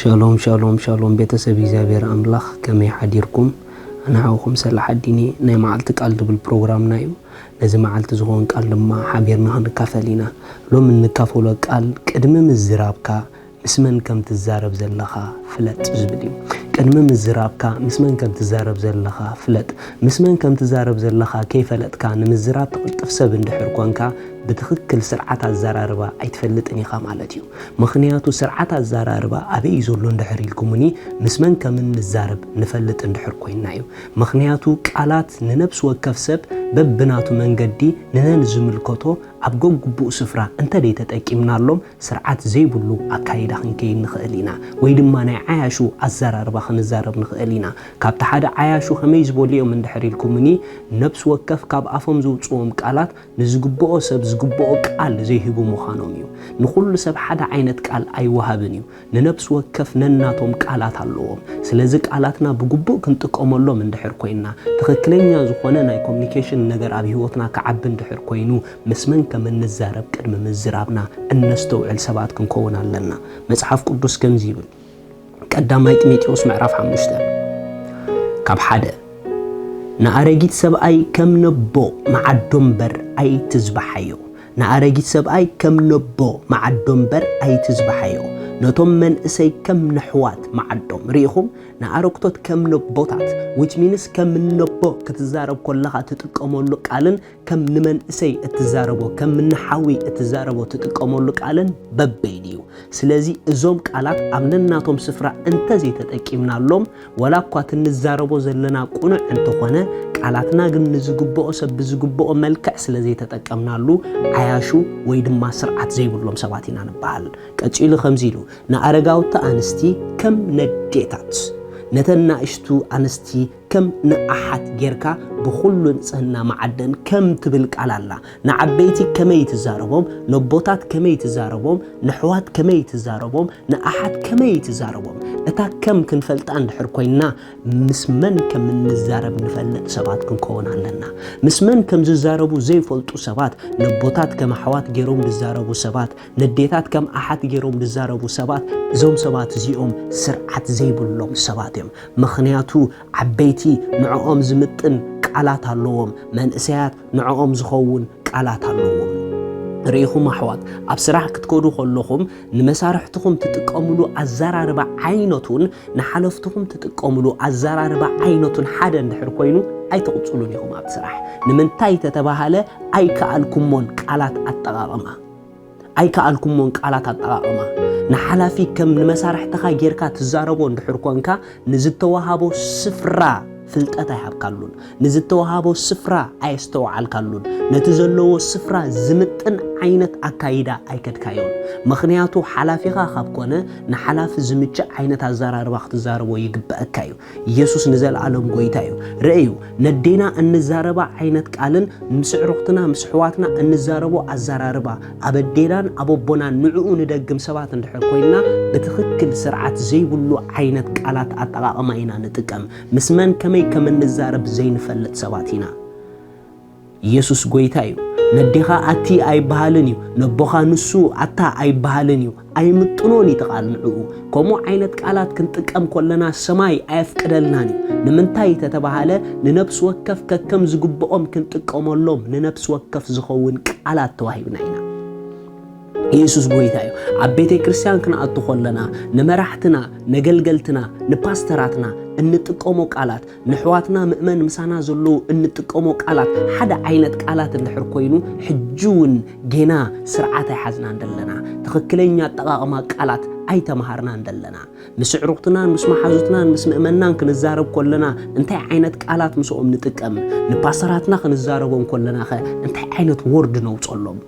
ሻሎም ሻሎም ሻሎም፣ ቤተሰብ እግዚኣብሔር ኣምላኽ፣ ከመይ ሓዲርኩም? ኣነ ሓውኹም ሰላሕ ኣዲኒ። ናይ መዓልቲ ቃል ዝብል ፕሮግራምና እዩ። ነዚ መዓልቲ ዝኾን ቃል ድማ ሓቢርና ክንካፈል ኢና። ሎሚ እንካፈሎ ቃል ቅድሚ ምዝራብካ ምስ መን ከም ትዛረብ ዘለኻ ፍለጥ ዝብል እዩ። ቅድሚ ምዝራብካ ምስ መን ከም ትዛረብ ዘለኻ ፍለጥ። ምስ መን ከም ትዛረብ ዘለኻ ከይፈለጥካ ንምዝራብ ትቕልጥፍ ሰብ እንድሕር ኮንካ፣ ብትኽክል ስርዓት ኣዘራርባ ኣይትፈልጥን ኢኻ ማለት እዩ። ምኽንያቱ ስርዓት ኣዘራርባ ኣበይ እዩ ዘሎ እንድሕር ኢልኩምኒ፣ ምስ መን ከም እንዛረብ ንፈልጥ እንድሕር ኮይንና እዩ። ምኽንያቱ ቃላት ንነፍሲ ወከፍ ሰብ በብናቱ መንገዲ ንነን ዝምልከቶ ኣብ ገግቡእ ስፍራ እንተደይ ተጠቂምናሎም፣ ስርዓት ዘይብሉ ኣካይዳ ክንከይድ ንኽእል ኢና፣ ወይ ድማ ናይ ዓያሹ ኣዘራርባ ክንዛረብ ንኽእል ኢና። ካብቲ ሓደ ዓያሹ ከመይ ዝበሉ እዮም እንድሕር ኢልኩምኒ፣ ነፍሲ ወከፍ ካብ ኣፎም ዘውፅዎም ቃላት ንዝግብኦ ሰብ ዝግብኦ ቃል ዘይህቡ ምዃኖም እዩ። ንኹሉ ሰብ ሓደ ዓይነት ቃል ኣይወሃብን እዩ። ንነፍሲ ወከፍ ነናቶም ቃላት ኣለዎም። ስለዚ ቃላትና ብግቡእ ክንጥቀመሎም እንድሕር ኮይንና፣ ትኽክለኛ ዝኾነ ናይ ኮሚኒኬሽን ነገር ኣብ ህይወትና ክዓቢ እንድሕር ኮይኑ፣ ምስ መን ከም እንዛረብ ቅድሚ ምዝራብና እነስተውዕል ሰባት ክንከውን ኣለና። መጽሓፍ ቅዱስ ከምዚ ይብል፣ ቀዳማይ ጢሞቴዎስ ምዕራፍ ሓሙሽተ ካብ ሓደ፣ ንኣረጊት ሰብኣይ ከም ነቦ መዓዶ እምበር ኣይትዝባሓዮ። ንኣረጊት ሰብኣይ ከም ነቦ መዓዶ እምበር ኣይትዝባሓዮ። ነቶም መንእሰይ ከም ነሕዋት መዓዶም። ርኢኹም? ንኣረግቶት ከም ነቦታት፣ which means ከም ነቦ ክትዛረብ ከለኻ ትጥቀመሉ ቃልን ከም ንመንእሰይ እትዛረቦ፣ ከም ንሓዊ እትዛረቦ ትጥቀመሉ ቃልን በበይኑ እዩ። ስለዚ እዞም ቃላት ኣብ ነናቶም ስፍራ እንተዘይተጠቂምናሎም፣ ዋላ እኳ እቲ እንዛረቦ ዘለና ቅኑዕ እንተኾነ፣ ቃላትና ግን ንዝግብኦ ሰብ ብዝግብኦ መልክዕ ስለ ዘይተጠቀምናሉ፣ ዓያሹ ወይ ድማ ስርዓት ዘይብሎም ሰባት ኢና ንበሃል። ቀጺሉ ከምዚ ኢሉ፣ ንኣረጋውቲ ኣንስቲ ከም ነዴታት፣ ነተን ናእሽቱ ኣንስቲ ከም ንኣሓት ጌርካ ብኹሉ ንጽህና መዓደን ከም ትብል ቃል ኣላ። ንዓበይቲ ከመይ ትዛረቦም፣ ነቦታት ከመይ ትዛረቦም፣ ንሕዋት ከመይ ትዛረቦም፣ ንኣሓት ከመይ ትዛረቦም። እታ ከም ክንፈልጣ እንድሕር ኮይንና፣ ምስ መን ከም እንዛረብ ንፈልጥ ሰባት ክንከውን ኣለና። ምስ መን ከም ዝዛረቡ ዘይፈልጡ ሰባት፣ ነቦታት ከም ኣሕዋት ገይሮም ዝዛረቡ ሰባት፣ ነዴታት ከም ኣሓት ገይሮም ዝዛረቡ ሰባት፣ እዞም ሰባት እዚኦም ስርዓት ዘይብሎም ሰባት እዮም። ምኽንያቱ ዓበይቲ ንዕኦም ዝምጥን ቃላት ኣለዎም፣ መንእሰያት ንዕኦም ዝኸውን ቃላት ኣለዎም። ርኢኹም ኣሕዋት፣ ኣብ ስራሕ ክትከዱ ከለኹም ንመሳርሕትኹም ትጥቀምሉ ኣዘራርባ ዓይነቱን ንሓለፍትኹም ትጥቀምሉ ኣዘራርባ ዓይነቱን ሓደ እንድሕር ኮይኑ ኣይትቕጽሉን ኢኹም ኣብቲ ስራሕ። ንምንታይ ተተባሃለ ኣይከኣልኩሞን ቃላት ኣጠቓቕማ። ኣይከኣልኩሞን ቃላት ኣጠቓቕማ። ንሓላፊ ከም ንመሳርሕትኻ ጌርካ ትዛረቦ እንድሕር ኮንካ፣ ንዝተዋሃቦ ስፍራ ፍልጠት ኣይሃብካሉን። ንዝተዋሃቦ ስፍራ ኣየስተውዓልካሉን። ነቲ ዘለዎ ስፍራ ዝምጥን ዓይነት ኣካይዳ ኣይከድካዮን። ምኽንያቱ ሓላፊኻ ካብ ኮነ፣ ንሓላፊ ዝምችእ ዓይነት ኣዘራርባ ክትዛረቦ ይግበአካ እዩ። ኢየሱስ ንዘለኣለም ጎይታ እዩ። ርእዩ፣ ነዴና እንዛረባ ዓይነት ቃልን ምስ ኣዕሩኽትና ምስ ኣሕዋትና እንዛረቦ ኣዘራርባ፣ ኣብ ኣዴናን ኣብ ኣቦናን ንዕኡ ንደግም ሰባት እንድሕር ኮይንና፣ ብትኽክል ስርዓት ዘይብሉ ዓይነት ቃላት ኣጠቓቕማ ኢና ንጥቀም። ምስ መን ከመይ ከም እንዛረብ ዘይንፈልጥ ሰባት ኢና። ኢየሱስ ጎይታ እዩ። ነዴኻ ኣቲ ኣይበሃልን እዩ። ነቦኻ ንሱ ኣታ ኣይበሃልን እዩ። ኣይምጥኖን እዩ እቲ ቃል ንዕኡ። ከምኡ ዓይነት ቃላት ክንጥቀም ከለና ሰማይ ኣየፍቅደልናን እዩ። ንምንታይ ተተባሃለ፣ ንነፍሲ ወከፍ ከከም ዝግብኦም ክንጥቀመሎም ንነፍሲ ወከፍ ዝኸውን ቃላት ተዋሂብና ኢና። ኢየሱስ ጎይታ እዩ። ኣብ ቤተ ክርስቲያን ክንኣቱ ከለና፣ ንመራሕትና፣ ነገልገልትና፣ ንፓስተራትና እንጥቀሞ ቃላት፣ ንሕዋትና ምእመን ምሳና ዘለዉ እንጥቀሞ ቃላት ሓደ ዓይነት ቃላት እንድሕር ኮይኑ፣ ሕጂ እውን ጌና ስርዓት ኣይሓዝናን ደለና። ትኽክለኛ ኣጠቓቕማ ቃላት ኣይተምሃርናን ደለና። ምስ ኣዕሩኽትናን ምስ መሓዙትናን ምስ ምእመናን ክንዛረብ ከለና እንታይ ዓይነት ቃላት ምስኦም ንጥቀም? ንፓስተራትና ክንዛረቦም ከለናኸ እንታይ ዓይነት ወርድ ነውፀሎም?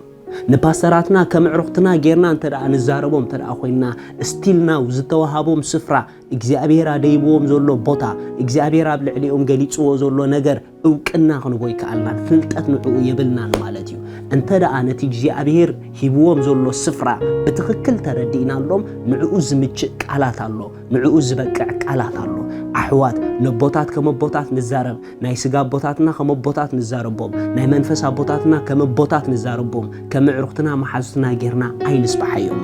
ንፓስተራትና ከም ኣዕሩኽትና ጌርና እንተ ደኣ ንዛረቦም እንተ ደኣ ኮይንና፣ still now ዝተዋሃቦም ስፍራ፣ እግዚኣብሔር ኣደይብዎም ዘሎ ቦታ፣ እግዚኣብሔር ኣብ ልዕሊኦም ገሊጽዎ ዘሎ ነገር እውቅና ክንቦ ይከኣልናን ፍልጠት ንዕኡ የብልናን ማለት እዩ። እንተ ደኣ ነቲ እግዚኣብሔር ሂብዎም ዘሎ ስፍራ ብትኽክል ተረዲእናሎም፣ ንዕኡ ዝምችእ ቃላት ኣሎ፣ ንዕኡ ዝበቅዕ ቃላት ኣሎ። ኣሕዋት፣ ነቦታት ከም ኣቦታት ንዛረብ፣ ናይ ስጋ ኣቦታትና ከም ኣቦታት ንዛረቦም፣ ናይ መንፈስ ኣቦታትና ከም ኣቦታት ንዛረቦም፣ ከም ኣዕሩኽትና መሓዙትና ጌርና ኣይንስብሓዮም።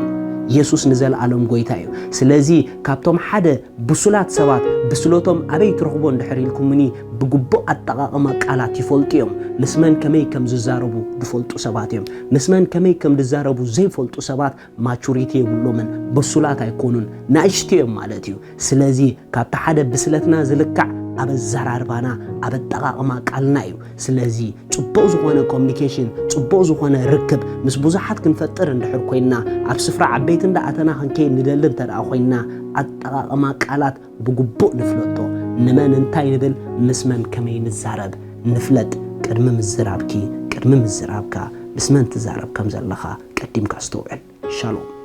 ኢየሱስ ንዘለኣለም ጎይታ እዩ። ስለዚ ካብቶም ሓደ ብሱላት ሰባት ብስለቶም ኣበይ ትረኽቦ እንድሕር ኢልኩምኒ፣ ብግቡእ ኣጠቓቕማ ቃላት ይፈልጡ እዮም። ምስ መን ከመይ ከም ዝዛረቡ ዝፈልጡ ሰባት እዮም። ምስ መን ከመይ ከም ዝዛረቡ ዘይፈልጡ ሰባት ማቹሪቲ የብሎምን፣ ብሱላት ኣይኮኑን፣ ናእሽቱ እዮም ማለት እዩ። ስለዚ ካብቲ ሓደ ብስለትና ዝልካዕ ኣብ ኣዘራርባና፣ ኣብ ኣጠቓቕማ ቃልና እዩ። ስለዚ ጽቡቕ ዝኾነ ኮሚኒኬሽን፣ ጽቡቕ ዝኾነ ርክብ ምስ ብዙሓት ክንፈጥር እንድሕር ኮይንና፣ ኣብ ስፍራ ዓበይቲ እንዳኣተና ክንከይድ ንደሊ እንተ ደኣ ኮይንና፣ ኣጠቓቕማ ቃላት ብግቡእ ንፍለጦ። ንመን እንታይ ንብል፣ ምስ መን ከመይ ንዛረብ ንፍለጥ። ቅድሚ ምዝራብኪ፣ ቅድሚ ምዝራብካ፣ ምስ መን ትዛረብ ከም ዘለኻ ቀዲምካ ኣስተውዕል። ሻሎም።